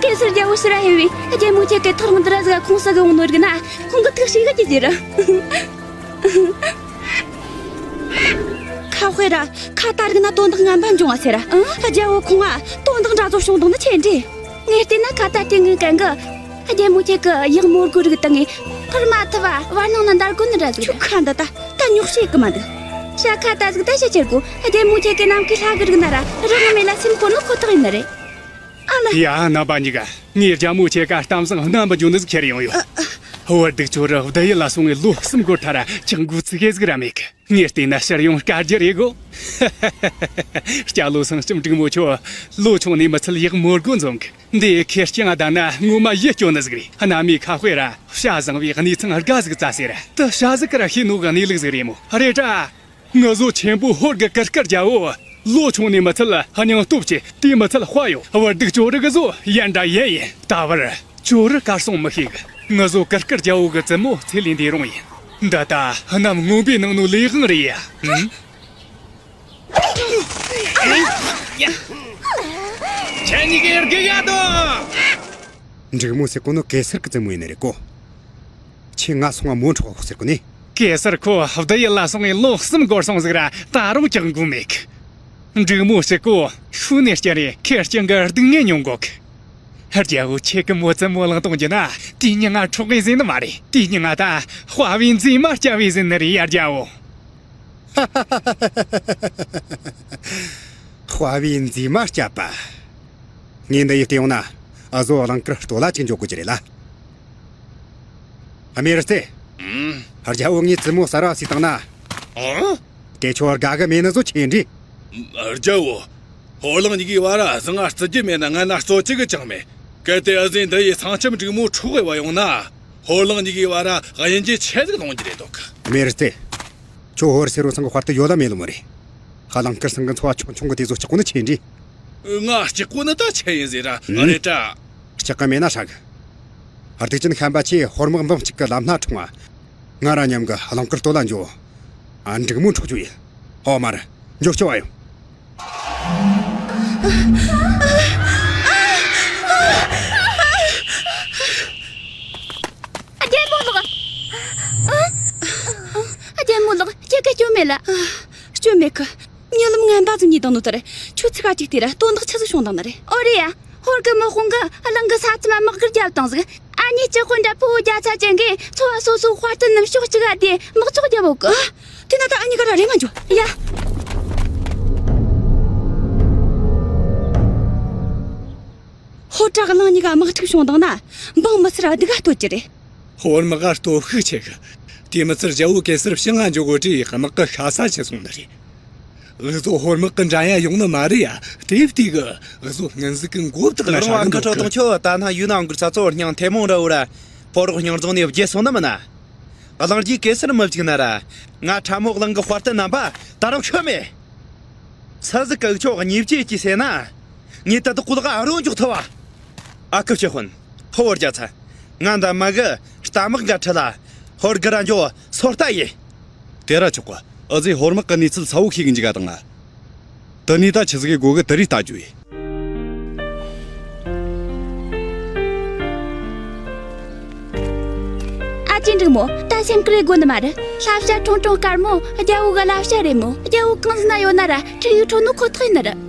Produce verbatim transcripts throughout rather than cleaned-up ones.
གེ་སར་རྒྱལ་པོ་ཕྱིར་ཧེ་བས་རྒྱལ་མོ་ཁྱེད་ཀྱི་ཐག་རིང་དུ་ར་ཟིག་ཁོང་ས་གི་འོང་ནོ་རིག་ན་ཁོང་གི་ཐུགས་ཤིག་གི་ཅི་ཟེར། ཁ་དཔེ་ར་ཁ་ད་རིག་ན་དོན་དག་ངན་པ་འབྱུང་བ་ཟེར། ཨང་རྒྱལ་པོ་ཁོང་ང་དོན་དག་འདྲ་ཚོ་བྱུང་དང་ནི་ཆེ་འདྲི། ངས་བལྟས་ན་ཁ་ད་དེ་ངའི་གན་གི་རྒྱལ་མོ་ཁྱེད་ཀྱི་ཡག་མོ་རྒོད་རིག་དང་ངས་ཁུར་མ་ཐུབ་བ་བར་སྣང་ན་འདར་གོ་ནི་འདྲ་ཟིག་ཁྱོད་ཁ་འདི་ད་ད་ཉོག་བཤད་གི་མ་འདུག་ཤ་ཁ་ད་ཟིག་ད་ཤ་ཁྱེར་གོ། རྒྱལ་མོ་ཁྱེད་ཀྱི་ནམ་མཁའི་ལྷ་གི་རིག་ན་ར་རི་ངོ་མེ་ལ་སེམས་ཁོ་ནི་ཁོ་ཐག་ཡིན་ནི་རེད། ཨ་ལ། ཡ་རྣམ་པ་གཉིས་ཀ་ངས་རྒྱལ་མོ་ཁྱེད་ཀ་གཏམ་བཟང་རྣམ་པ་འཇོན་ནི་ཟིག་ཁྱེར་ཡོང་ཡོད། བར་སྡུག་ཅོ་རི་བདུད་ཡུལ་ལ་སོང་ངས་ལོ་གསུམ་འགོར་ཐལ་ར་ཅང་འགོ་ཚུགས་ཡས་ཟིག་ར་མེད་གི། ངས་བལྟས་ན་ཕྱིར་ཡོང་དཀའ་རྒྱུ་རེད་གོ། སྐྱ་ལོ་སེང་ལྕམ་འབྲུག་མོ་ཁྱོད་ལོ་ཆུང་ནས་མི་ཚད་ཡག་མོ་རྒོད་འཛོམས་གི། འདི་ཁེར་རྐྱང་ང་བསྡད་ན་ངོ་མ་ཡིད་སྐྱོ་ནི་ཟིག་རེད། གནའ་མིའི་ཁ་དཔེ་ར་བྱ་བཟང་བའི་གནས་ཚང་དགའ་ཟིག་བཙལ་ཟེར། དེ་བྱ་ཟིག་གི་ར་ཤེས་ནོ་གི་གནས་ལུགས་ཟིག་རེད་མོ། རེད་དྲ། ངུ་བཟོ་ཆེན་པོ་ཧོར་གི་གུར་དཀར་རྒྱལ་བོ། ལོ་ཆུང་ནས་མི་ཚད་སྙིང་སྟོབས་ཆེ། དེ་མི་ཚད་དཔའ་ཡོད། བར་སྡུག་ཅོ་རི་གི་བཟོ་ཡན་འདྲ་ཡན་ཡིན། ད་བར་ཅོ་རི་གར་སོང་མི་ཤེས་གི། ངུ་བཟོ་གུར་དཀར་རྒྱལ་བོ་གི་བཙུན་མོ་ཚེ་ལས་འདས་རུང་ཡིན། འདི་ལྟ་གནམ་སྔོན་པོའི་ནང་ནོ་ལས་དབང་རེད་ཡ། ཨུམ། ཁྱེད་གཉིས་ཀའི་དགེ་ཡ་དོ། འབྲུག་མོ་ཟེར་གོ་ནོ་གེ་སར་གི་བཙུན་མོ་ཡིན་ནི་རེད་གོ། ཁྱེད་ང་སོང་ང་མོ་འཕྲོག་ཟེར་གོ་ནི། གེ་སར་ཁོ་བདུད་ཡུལ་ལ་སོང་ངས་ལོ་གསུམ་འགོར་སོང་ཟིག་ར་ད་རུང་ཅང་འགུལ་མེད་གི། འབྲུག་མོ་ཟེར་གོ་ཤུལ་ནས་སྐྱེ་རེ་ཁེར་རྐྱང་གི་སྡུག་བསྔལ་མྱོང་གོ་གི། རྒྱལ་བོ་ཁྱེད་ཀྱི་མོ་བཙུན་མོ་བླངས་གཏོང་རྒྱུ་ན་དེའི་མྱིང་ང་འཕྲོག་གི་ཟེར་ནི་མ་རེད། དེའི་མྱིང་ང་ད་དཔའ་བའི་མཛེས་མ་སྐྱ་བའི་ཟེར་ནི་རེད་ཡ་རྒྱལ་བོ། དཔའ་བའི་མཛེས་མ་སྐྱ་པ། ངས་འདི་ཡི་བལྟས་ཡོང་ན་ཨ་ཟོ་གླིང་དཀར་སྟོད་ལ་ཅིག་འཇོག་དགོས་ཀྱི་རེད་ལ། ཨ་མེ་རི་རྩེ། ཨུམ། རྒྱལ་བོ་ངའི་བཙུན་མོ་གསར་བ་སུས་བཏང་ན། ཨང་། དེ་ཁྱོད་དགའ་གི་མེད་ནི་བཟོ་ཆེ་འདྲི། རྒྱལ་བོ། ཧོར་གླིང་གཉིས་ཀའི་བར་ཟང་ང་རྩི་རྒྱུ་མེད་ན་ང་ན་རྩོད་རྒྱུ་གི་ཅང་མེད། གལ་ཏེ་ཨ་ཟེ་འདི་ཡི་ཚང་ཆུམ་འབྲུག་མོ་འཕྲོག་གི་བ་ཡོང་ན། ཧོར་གླིང་གཉིས་ཀའི་བར་དབྱིན་ཇི་ཆེ་ཟིག་ལོང་རྒྱུ་རེད་འདུག་ཨ་མེ་རི་རྩེ། ཁྱོད་ཧོར་སེ་རོ་ཚང་གི་དཔར་དུ་ཡོད་ལ་མེད་ལོ་མ་རེད། ཧ་ལང་དཀར་སང་གི་འཚོ་བ་ཆུང་ཆུང་གི་དེ་ཚོ་སྐྱག་གོ་ནི་ཆེ་འདྲི། ང་སྐྱག་གོ་ནི་ད་ཆེ་ཡིན་ཟེར་ར། ཨུམ། རེད་དྲ། སྐྱག་གི་མེད་ན་ཧྲ་གི། སྡིག་ཅན་ཤན་པ་ཆེ་ཧོར་དམག་འབུམ་གཅིག་གི་ལམ་སྣ་འཁྲུངས་བ། ང་ར་མཉམ་གི་ཧ་ལང་དཀར་སྟོད་ལ་འགྱོ། ཨ་འབྲུག་མོ་འཕྲོག་རྒྱུ་ཡིན། ཧོ་མར་འགྱོ་སྐྱོ་བ་ཡོང་། རྒྱལ་མོ་ལགས། རྒྱལ་མོ་ལགས་ཁྱེད་ཀ་སྐྱོན་མེད་ལ། སྐྱོན་མེད་གི། ཉེ་ལམ་ངན་པ་ཟིག་ཉིད་དང་ནོ་ལྟར་ཁྱོད་ཚིག་ག་ཅིག་དེ་ར་དོན་དག་ཆི་ཟིག་བྱུང་དང་ནི་རེད། ཨོ་རེད་ཡ། ཧོར་གི་དམག་དཔུང་གི་གླིང་གི་ས་མཚམས་དམག་སྒར་རྒྱབ་བཏང་ཟིག་ཨ་ནི་ཅི་ཁོ་འདྲ་ཕུ་བོ་རྒྱ་ཚ་ཅན་གི་འཚོ་བ་སོ་སོ་དཔར་སྐྲུན་ནམ་ཕྱོགས་གཅིག་ག་དེ་དམག་ཚོགས་རྒྱབ་འོག་གི། དེ་ན་ད་ཨ་ནི་ག་ར་རེ་མ་འཇོ། ཡ། ཧོར་བྲག་གླིང་གཉིས་ཀ་དམག་འཁྲུག་བྱུང་དང་ན་འབངས་མི་སེར་སྡུག་ག་གཏོད་ཀྱི་རེད། ཧོར་དམག་ག་སྟོབས་ཤུགས་ཆེ་གི། དེ་མི་ཚད་རྒྱལ་བོ་གེ་སར་ཕྱི་ང་འཇོག་གོ་དྲིས་དམག་གི་ཤ་ས་ཆེ་སོང་ནི་རེད། འུ་ཚོ་ཧོར་དམག་གི་འགྲན་ཡ་ཡོང་ནི་མ་རེད་ཡ། དེ་བལྟས་གི་འུ་ཚོ་སྔོན་ཟིག་གི་མགོ་བཏགས་ན་ཧྲ་གི་འདུག་གི། ཁྲོ་དང་ཁྱོད་ད་ན་ཡུལ་ནང་གི་ས་ཚོ་སྙིང་ཐལ་མོ་འདྲ་བོ་ར་ཕོ་རོག་སྙིང་རྫོང་ནས་བརྗེད་སོང་ནི་མིན་ན། གླིང་རྗེ་གེ་སར་མི་བཅུག་ན་ར་ང་ཁྲ་མོ་གླིང་གི་དཔའ་རྟུལ་རྣམ་པ་ད་རུང་ཤོད་མེད། ཚ་ཟིག་གི་ཁྱོད་གཉིས་བཅས་ཀྱིས་ཟེར་ན། ངས་ད་དུ་གོ་ལག་ཨ་རོ་འཇོག་ཐུབ་བ། ཨ་ཁུ་ཆེ་ཧོན། ཕོ་བོ་རྒྱ་ཚ། ང་འདའ་མ་གི་རྟ་དམག་འགའ་ཁྲིད་ལ། ཧོར་གི་ར་འཇོ་སོ་ལྟ་ཡེ། དེ་ར་ཆོག་ག་ཨ་ཟེ་ཧོར་དམག་གི་གནས་ཚུལ་ཚ་བོ་ཤེས་གི་འཇིག་ག་དང་ང་། དེ་ནས་ད་ཆི་ཟིག་གི་དགོ་གི་དེ་རིགས་ལྟ་རྒྱུ་ཡེ། ཨ་ཅེ་འབྲུག་མོ། ད་སེམས་ཁུར་དགོ་ནི་མ་རེད། བསླབ་བྱ་ཁྲུང་ཁྲུང་དཀར་མོ་རྒྱལ་བོ་གི་བསླབ་བྱ་རེད་མོ། རྒྱལ་བོ་གང་ཟིག་ན་ཡོད་ན་ར་ཁྲིད་ཡིག་ཁྲོད་ནོ་ཁོ་ཐག་ཡིན་ནི་རེད།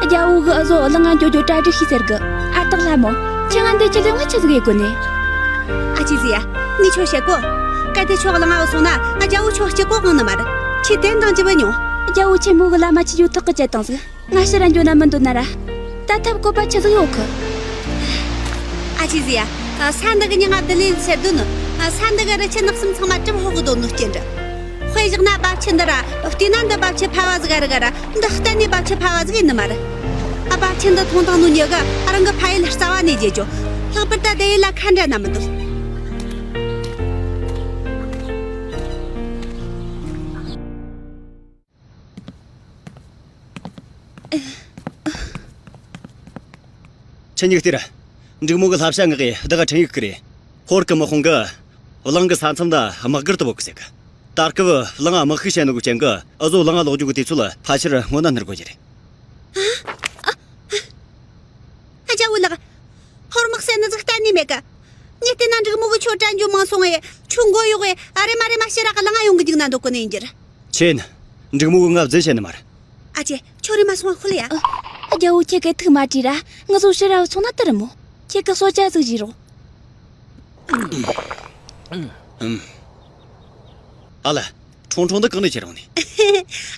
རྒྱལ་བོ་གི་འུ་ཟོ་གླིང་ང་འགྱོ་རྒྱུ་གྲ་སྒྲིག་བྱོས་ཟེར་གི། ཨ་སྟག་ལྷ་མོ། ཁྱེད་ང་འདི་ཁྲིད་ལས་ང་ཆི་ཟིག་ཡེ་དགོ་ནི། ཨ་ཅེ་ཟི་ཡ། ངས་ཁྱོད་བཤད་གོ། གལ་ཏེ་ཁྱོད་གླིང་ང་བུད་སོང་ན་ང་རྒྱལ་བོ་ཁྱོད་གཅིག་པོ་དབང་ནི་མ་རེད། ཁྱོས་དེ་འདང་ཅི་བུད་མྱོང་། རྒྱལ་བོ་ཆེན་མོ་གི་བླ་མ་ཆི་ཡོད་ཐག་གི་བཅད་བཏང་ཟིག་ང་ཕྱིར་ར་འགྱོ་ན་མི་འདོད་ན་ར། ད་ཐབས་བཀོད་པ་ཆི་ཟིག་ཡོད་གི། ཨ་ཅེ་ཟི་ཡ། ས་འདི་གི་མྱིང་ང་བདུད་ལས་ཟེར་དོ་ནི། ས་འདི་གི་རི་ཆུ་ནགས་གསུམ་ཚང་མ་གྲིབ་ཕོག་གི་སྡོད་ནོ་སྐྱེ་འདྲ། དཔེ་བཞག་ན་རྦབ་ཆུ་འདི་ར། བལྟས་ན་འདི་རྦབ་ཆུ་ཕལ་བ་ཟིག་ག་རི་ག་ར། འདི་གཏན་ནས་རྦབ་ཆུ་ཕལ་བ་ཟིག་ཡིན་ནི་མ་རེད། ཨ་རྦབ་ཆུ་འདི་འཐུང་བཏང་ནོ་མྱི་གིས་རང་གི་ཕ་ཡུལ་རྩ་བ་ནས་བརྗེད་རྒྱུ། ལྷག་པར་ད་བདེ་ཡུལ་ལ་ཁ་འདྲ་ན་མི་འདོད། ཆི་ཉིག་སྟེར། འབྲུག་མོ་གི་ལྷ་བྱ་ངག་གིས་བདག་ཁྲིད་ཡིག་གི་རེད། ཧོར་གི་དམག་དཔུང་གི་གླིང་གི་ས་མཚམས་ད་དམག་སྒར་དུ་བོད་གི་ཟེར་གི། ད་སྐབས་གླིང་ང་དམག་ཤུགས་ཞན་ནོ་གི་རྐྱེན་གི་འུ་ཟོ་གླིང་ང་ལོག་རྒྱུ་གི་དུས་ཚོད་ཕལ་ཆེར་སྔོན་ན་སྣུར་དགོས་ཀྱི་རེད། ཨ་ཅག་བུ་ལགས། ཧོར་དམག་བསད་ནི་ཟིག་གཏན་ནས་མེད་གི། ངས་བལྟས་ན་འབྲུག་མོ་གི་ཁྱོད་དྲན་རྒྱུ་མང་སོང་ངས། ཁྱོད་མགོ་གཡོག་གི་ཨ་རེ་མ་རེ་མ་ཤི་རག་གི་གླིང་ང་ཡོང་གི་འཇུག་ན་འདོད་གི་ནི་ཡིན་རྒྱུ་རེད། ཆེན། འབྲུག་མོ་གི་ང་བརྫི་བྱས་ནི་མ་རེད། ཨ་ཅེ། ཁྱོད་རེ་མ་སོང་བ་ཁུལ་ཡ། ཨ། རྒྱལ་བོ་ཁྱེད་ཀྱིས་ཐུགས་མ་དྲིས་ར། ང་ཚོ་ཕྱི་ར་བུད་སོང་ན་དེ་རེད་མོ། ཁྱེད་ཀྱིས་གསོལ་ཇ་ཟིག་བཞེས་རོགས། ཨ་ལ། ཁྲུང་ཁྲུང་འདི་གང་ནས་ཁྱེར་ཡོང་ནི།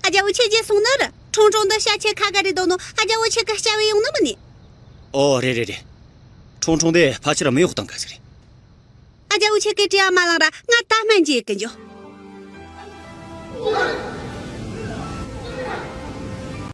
ཨ། རྒྱལ་བོ་ཁྱེད་ཀྱིས་གསུངས་ནི་རེད། ཁྲུང་ཁྲུང་འདི་བྱ་ཁྱེད་ཁ་ག་རེ་འདོད་ནོ། ཨ། རྒྱལ་བོ་ཁྱེད་ཀྱི་སྐྱ་བོས་ཡོང་ནི་མིན་ནི། ཨོ་རེད་རེད་རེད། ཁྲུང་ཁྲུང་དེ་ཕལ་ཆེར་མི་གཡོག་བཏང་ག་ཟིག་རེད། ཨ། རྒྱལ་བོ་ཁྱེད་ཀྱིས་དྲི་བ་མ་ལངས་ར་ང་ད་སྨན་གྱི་ཡི་གི་འཇོག